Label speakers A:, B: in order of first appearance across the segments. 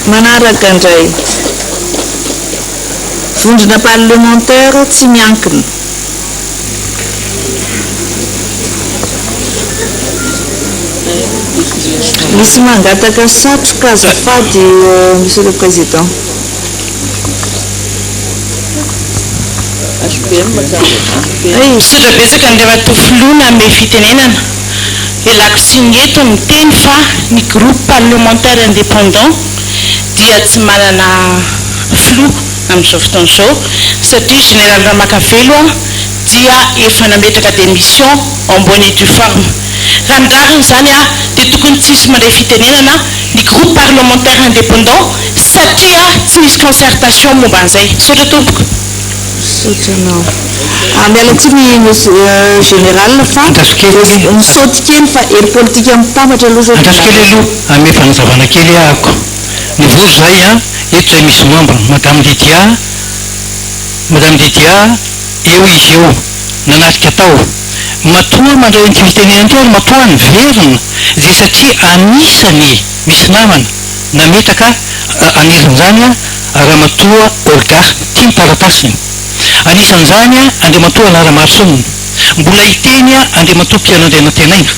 A: Manaraka indray, vondrona parlemantera tsy miankina. Misy mangataka satroka azafady Monsieur le Président.
B: Misaotra betsaka Andriamatoa Filoha nanome fitenenana. Ialako tsiny eto ny miteny fa ny groupe parlementaire indépendant dia tsy manana filoha amin'izao fotoana izao satria Général Ramakavelo dia efa nametraka démission en bonne et due forme. Raha ny rariny izany dia tokony tsy hisy mandray fitenenana ny groupe parlementaire indépendant satria tsy nisy concertation momba an'izay. Misaotra tompoko.
A: Misaotra anao. Ah, miala tsiny Monsieur Général fa
C: Andraso kely anie.
A: misaoty kely fa hery politika mitambatra aloha zao dia
C: Andraso kely aloha, hanome fanazavana kely ahako. Nivory zahay an, eto zahay misy membre, Madame Lydia, Madame Lydia, eo izy eo, nanatrika tao. Matoa mandray an'ity fitenenana ity ary matoa niverina dia satria anisany misy namana nametraka anisan'izany Ramatoa Olga, ity ny taratasiny. Anisan'izany Andriamatoa Alain Ramaroson. Mbola hiteny Andriamatoa Pierre Andrianantenaina.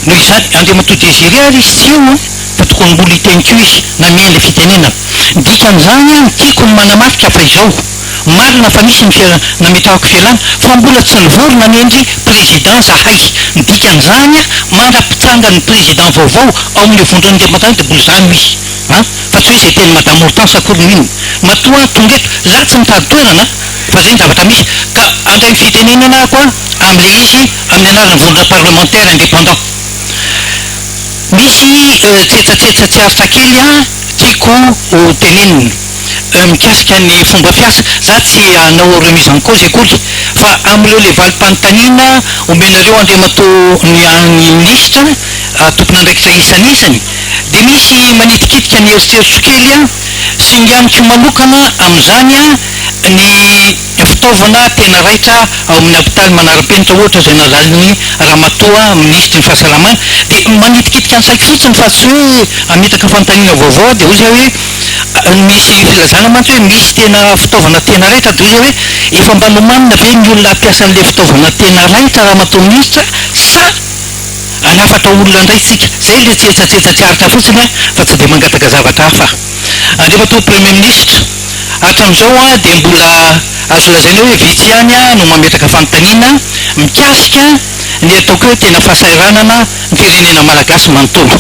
C: Noho izany, Andriamatoa Désiré ary izy tsy eo fa tokony mbola hiteny koa izy namea ilay fitenenana. Ny dikan'izany, ny tiako ny manamarika fa izao, marina fa misy ny fialana nametrahako fialana fa mbola tsy nivory nanendry président zahay. Ny dikan'izany, mandra-pitsangan'ny président vaovao ao amin'io vondron'ny Andriamantanana dia mbola izany no izy. An! Fa tsy hoe izay tenin'i Madame Hortense akory no inona. Matoa aho tonga eto, za tsy mitady toerana an! Fa zay ny zavatra misy. Ka handray ny fitenenana aho koa amin'ilay izy amin'ny anaran'ny vondrona parlementaire indépendant. Misy tsetsatsetsa tsy aritra kely an tiako ho tenenina mikasika ny fomba fiasa. Za tsy hanao remise en cause akory fa amin'ireo le valim-panontaniana omenareo Andriamatoa ny minisitra tompon'andraikitra isan'isany dia misy manitikitika ny eritreritro kely an, singaniko manokana amin'izany an ny fitaovana tena raitra ao amin'ny hopitaly manara-penitra ohatra izay nalalin'ny ramatoa minisitry ny fahasalamana dia manitikitika ny saiko fotsiny fa tsy hoe hametraka fanontaniana vaovao aho dia hoy zay hoe misy filazana mantsy hoe misy tena fitaovana tena raitra dia hoy zay hoe efa mba nomanina ve ny olona hampiasa an'ilay fitaovana tena raitra ramatoa minisitra sa Hanafatra olona indray tsika. Zay le tsetsatsetsa tsy aritra fotsiny an, fa tsy dia mangataka zavatra hafa. Andriamatoa Premier Ministre, hatramin'izao an dia mbola azo lazaina hoe vitsy ihany an no mametraka fanontaniana mikasika ny ataoko hoe tena fahasahiranana ny firenena malagasy manontolo.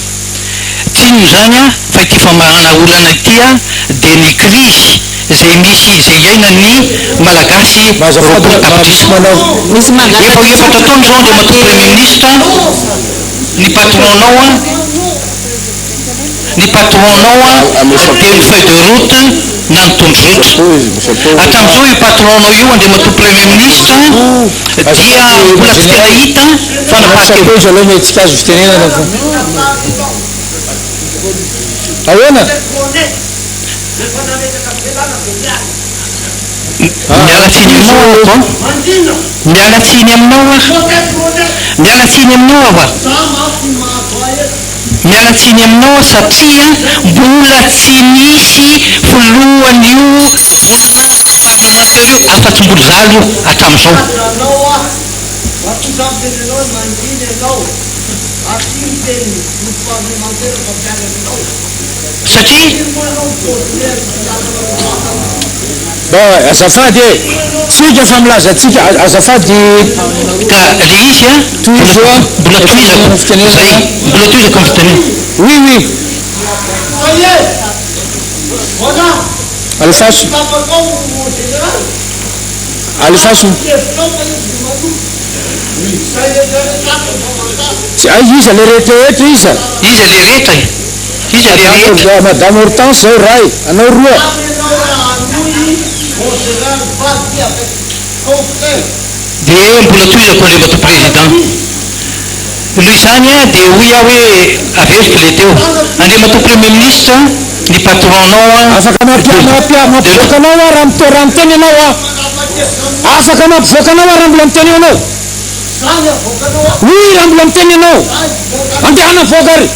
C: Tsy inona izany an fa ity famahana olana ity an dia ny krizy izay misy izay iainan'ny Malagasy
D: Azafady
C: 20
D: raha
C: tapitrisa.
D: misy manao.
A: Misy
C: Efa ho
A: mangataka
C: efatra
A: satroka
C: taona izao Andriamatoa
A: azafady.
C: Premier Ministre ny patron-nao an, ny patron-nao an dia ny feuille de route na ny tondrozotra. Hatramin'izao io patron-nao io Andriamatoa Premier Ministre dia
D: Azafady
C: mbola tsy tena
D: général.
C: hita fanapahan-kevitra.
D: Izy aloha mety tsy azo fitenenana fa. Ahoana?
C: Miala tsiny aminao aho an. Miala tsiny aminao aho. Miala tsiny aminao aho a. Miala tsiny aminao aho satria mbola tsy nisy filohan'io vondrona parlemantera io afa-tsy mbola izaho aloha hatramin'izao. Satria.
D: Bon, azafady e! Tsika fa milaza tsika, azafady.
C: Ka le izy a,
D: Tohizo a,
C: mbola
D: efa
C: tohizako,
D: manana fitenenana.
C: zay, mbola tohizako ny fitenenana.
D: Oui, oui. Alefaso. Alefaso. Tsy hay iza le rehetra rehetra iza?
C: Iza le rehetra e? Iza le rehetra?
D: Madame Hortense zao ray, anao roa.
C: Dia mbola tohizako Andriamatoa Président. Noho izany dia hoy aho hoe averiko le teo. Andriamatoa Premier Ministre, ny patron-nao
D: Afaka mampivoaka anao aho raha raha miteny ianao aho. Afaka mampivoaka anao aho raha mbola miteny eo ianao. Oui, raha mbola miteny ianao. Andehana mivoaka ary.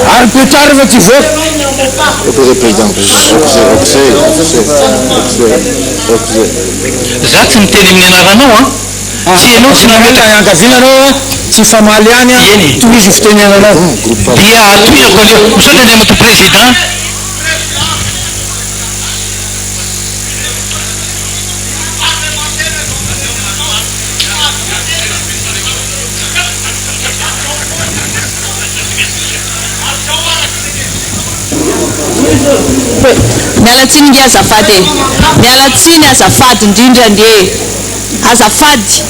D: Ary mipetraha rehefa tsy hivoaka.
C: Za tsy miteny amin'ny anaranao an! Tsy ianao tsy nametraka.
D: Iangaviana anao an, tsy hifamaly ihany an,
C: Eny.
D: tohizo ny fitenenanao.
C: Dia tohizako aleo. Misaotra Andriamatoa Président.
A: Miala tsiny nge azafady e! Miala tsiny azafady indrindra nge e! Azafady!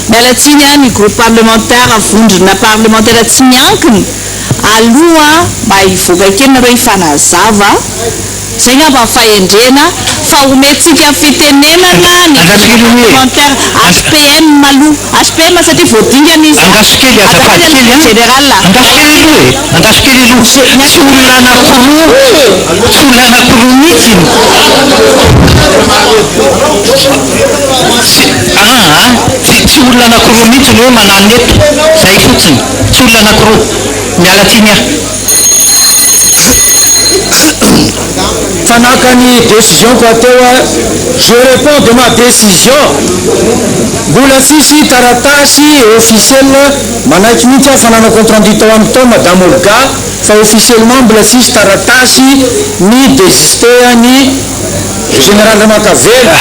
A: Miala tsiny an, ny groupe parlementaire vondrona parlementaire tsy miankina aloha mba hivoaka kely nareo hifanazava. Zay ngamba ny fahendrena fa omentsika fitenenana ny
C: Andraso kely hono e.
A: parlementaire HPM aloha HPM satria voadingana izy
C: Andraso kely azafady kely an.
A: Général.
C: Andraso kely aloha e. Andraso kely aloha. Tsy olona anakiroa, tsy olona anakiroa mihitsy ny. Tsy, aa, tsy, tsy olona anakiroa mihitsy ny hoe mananona eto. Zay fotsiny. Tsy olona anakiroa. Miala tsiny aho.
D: Fa naka ny décision-ko aho teo a, je réponds de ma décision, mbola tsisy taratasy officiel manaiky mihitsy aho fa nanao compte rendu tao amiko tao madame Olga fa officiellement mbola tsisy taratasy ny désister ny général Ramakavelo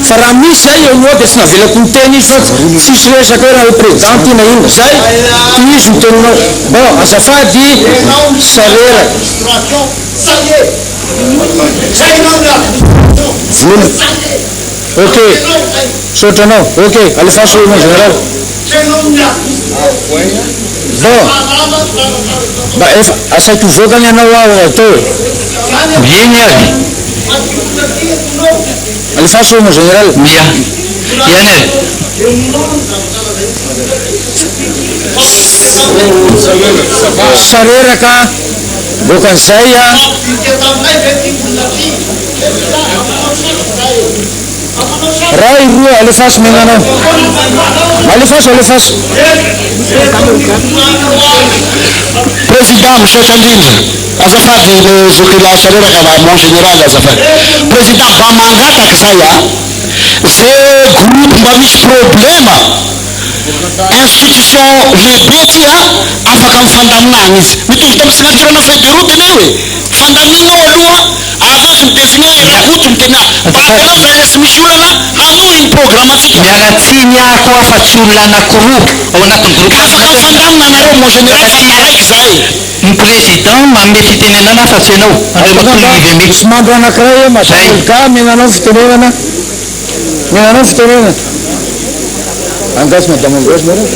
D: fa raha misy zay eo no eo dia tsy navelako niteny izy fa tsisy resaka hoe raha hoe président ty na inona zay tohizo ny teninao bon azafady Sareraka Vonona ok misaotra anao ok alefaso mon général bon mba efa asaiko hivoaka anie anao aho atao e.
C: Eny ary.
D: Alefaso mon général.
C: Mia. Ihany ary.
D: Sareraka bokan'izay a. Ray roa alefaso megnanao. Alefaso alefaso.
E: Président misaotra indrindra. Azafady le zokilahy Sareraka va mon général azafady. Président mba mangataka zay a. Ze groupe mba misy problema institution lehibe ty a afaka mifandamina agny izy. Mitovy tamin'ny signature na feuille de route anie io e. Fandamina ao aloha avy eo izy mi-designer i Rakoto miteny ah mba avelao zay le tsy misy olana hanohy ny programme antsika.
C: Miala tsiny aho koa fa tsy olona anakiroa ao anatin'ny groupe
E: Ka afaka mifandamina nareo mon général fa taraiky zahay.
C: Ny président manome fitenenana fa tsy ianao Andriamatoa Yves Aimé.
D: Misy membre anakiray eo madame
C: Zay.
D: Olga omena anao fitenenana. Omena anao fitenenana. Angaha madame Olga nareo?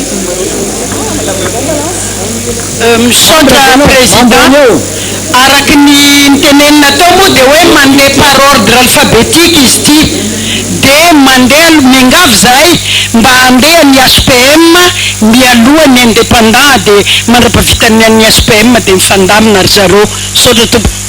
B: Misaotra Président. Araka ny nitenenina teo moa dia hoe mandeha par ordre alphabétique izy ity. Dia mandeha aloha, miangavy izahay mba handeha ny HPM mialoha ny indépendant dia mandrapavitan'ny an'ny HPM dia mifandamina ry zareo. Misaotra tompoko.